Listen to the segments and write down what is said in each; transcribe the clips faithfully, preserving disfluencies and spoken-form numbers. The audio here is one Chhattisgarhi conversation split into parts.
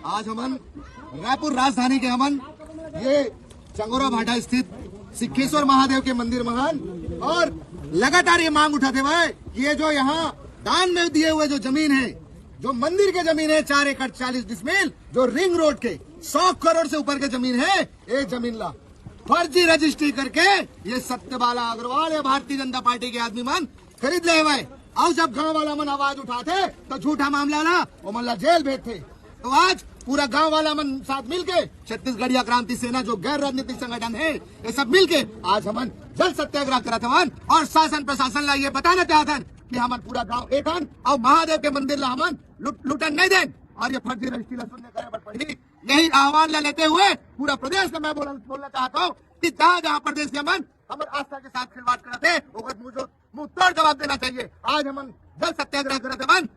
आज हमन रायपुर राजधानी के हमन ये चंगोरा भाटा स्थित सिद्धेश्वर महादेव के मंदिर म हन और लगातार ये मांग उठाथे भाई कि ये जो यहाँ दान में दिए हुए जो जमीन है, जो मंदिर के जमीन है चार एकड़ चालीस डिसमिल, जो रिंग रोड के सौ करोड़ से ऊपर के जमीन है, ये जमीन ला फर्जी रजिस्ट्री करके ये सत्यबाला अग्रवाल या भारतीय जनता पार्टी के आदमी मन खरीद ले हवय। अउ जब गांव वाला मन आवाज उठाथे तो झूठा मामला ला ओमन ला जेल भेजथे। तो आज पूरा गांव वाला मन साथ मिलके छत्तीसगढ़िया क्रांति सेना जो गैर राजनीतिक संगठन है, ये सब मिलके आज हमन जल सत्याग्रह करत हवन और शासन प्रशासन ला ये बताना चाहत हन कि हमन पूरा गांव एक हन और महादेव के मंदिर ला हमन लुट-, लुटन नहीं देन और ये फर्जी रजिस्ट्री ला शून्य करे बर पड़ही। यही आह्वान ला लेते हुए पूरा प्रदेश में मैं बोल-, बोलना चाहता हूँ कि जहाँ जहाँ प्रदेश के मन हमर आस्था के साथ खिलवाड़ करत हे, ओकर मुंह जो मुंह तोड़ जवाब देना चाहिए। आज हमन जल सत्याग्रह करत हवन,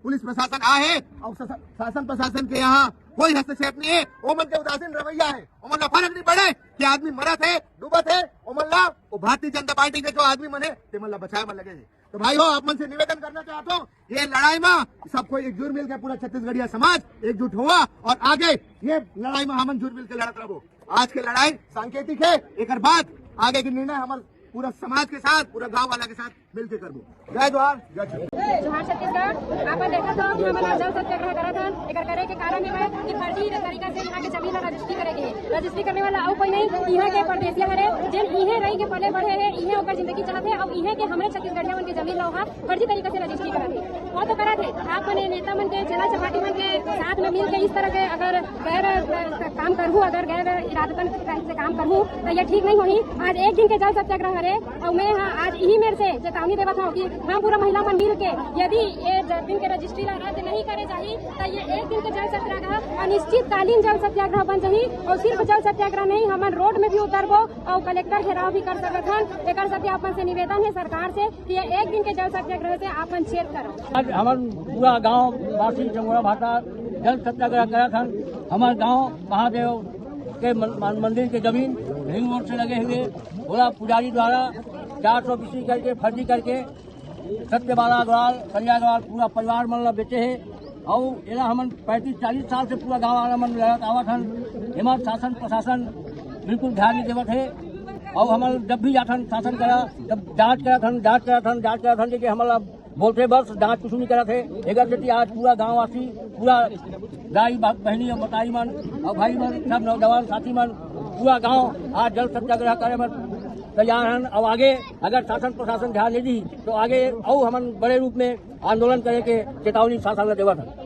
पुलिस प्रशासन आए हे और शा-, शासन प्रशासन के यहाँ कोई हस्तक्षेप नहीं है। ओमन के उदासीन रवैया है, ओमन ला फर्क नहीं पड़े कि आदमी मरत है, डूबत है, ओमन ला वो भारतीय जनता पार्टी के जो आदमी मन है, तेमन ला बचाए बर लगे है। तो भाई हो, आप मन से निवेदन करना चाहता हूँ, ये लड़ाई में सब कोई एकजुट मिलके पूरा छत्तीसगढ़िया समाज एकजुट हुआ और आगे ये लड़ाई में हमन जुट मिलके लड़त रहो। आज के लड़ाई सांकेतिक है, एकर बाद आगे के निर्णय हमर पूरा समाज के साथ, पूरा गांव वाला के साथ मिलके करबो। जय जोहार, जय छत्तीसगढ़। जोहार छत्तीसगढ़। आप देखत हो कि हमन आज जल सत्याग्रह करत हन। एकर करे के कारण ये बा कि फर्जी तरीका से यहाँ के जमीन ला रजिस्ट्री करे गे हे। रजिस्ट्री करने वाला अउ कोई नहीं, यहाँ के परदेसिया हरे, जेन इहे रही के पले बढ़े हे, इहे ओकर जिंदगी चाहत हे, अउ इहे के हमरे छत्तीसगढ़िया मन के जमीन ला ओहा फर्जी तरीका से रजिस्ट्री करत हे। वो तो करत हे, आप मन नेता मन के, चेला चपाटी मन के साथ में मिल के इस तरह के अगर गैर, अ, काम करहू, अगर गैर इरादतन से काम करहू, तो ये ठीक नहीं होही। आज एक दिन के जल सत्याग्रह हरे, अउ मैं हा आज इही मेर से चेतावनी देवत हूँ कि हम पूरा महिला मन मिल के यदि ये ज-, दिन के रजिस्ट्री ला रद्द नहीं करे जाही, तो ये एक दिन के जल सत्याग्रह अनिश्चितकालीन जल सत्याग्रह बन जाही। और सिर्फ जल सत्याग्रह नहीं, हमन रोड में भी उतरबो और कलेक्टर घेराव भी कर सकत हन। एकर सेती आप मन से निवेदन है सरकार से कि ये एक दिन के जल सत्याग्रह से आप मन छेद करो। आज हमन पूरा गांव वासी चंगोरा भाटा जल सत्याग्रह करत हन। हमर गांव महादेव के मन-, मन-, मंदिर के जमीन रिंग रोड से लगे हुए भोला पुजारी द्वारा चार सौ बीसी करके फर्जी करके सत्यबाला अग्रवाल, करिया अग्रवाल पूरा परिवार मन ला बेचे हे। अउ एला हमन पैंतीस चालीस साल से पूरा गांव वाला मन लड़त आवत हन। एमा शासन प्रशासन बिल्कुल ध्यान नहीं देवत हे। अउ हमन जब भी जाथन शासन करा, तब जांच करत हन, जांच करत हन, जांच करत हन, लेकिन हमन ला बोलथे बस, जांच कुछ नहीं करत हे। एकर सेती आज पूरा गांव वासी, पूरा दाई बा-, बहनी और मताई मन और भाई मन, सब नौजवान साथी मन, पूरा गांव आज जल सत्याग्रह करे बर तैयार हन। और आगे अगर शासन प्रशासन ध्यान नहीं दी तो आगे अउ हमन बड़े रूप में आंदोलन करे के चेतावनी शासन ला देवत हन।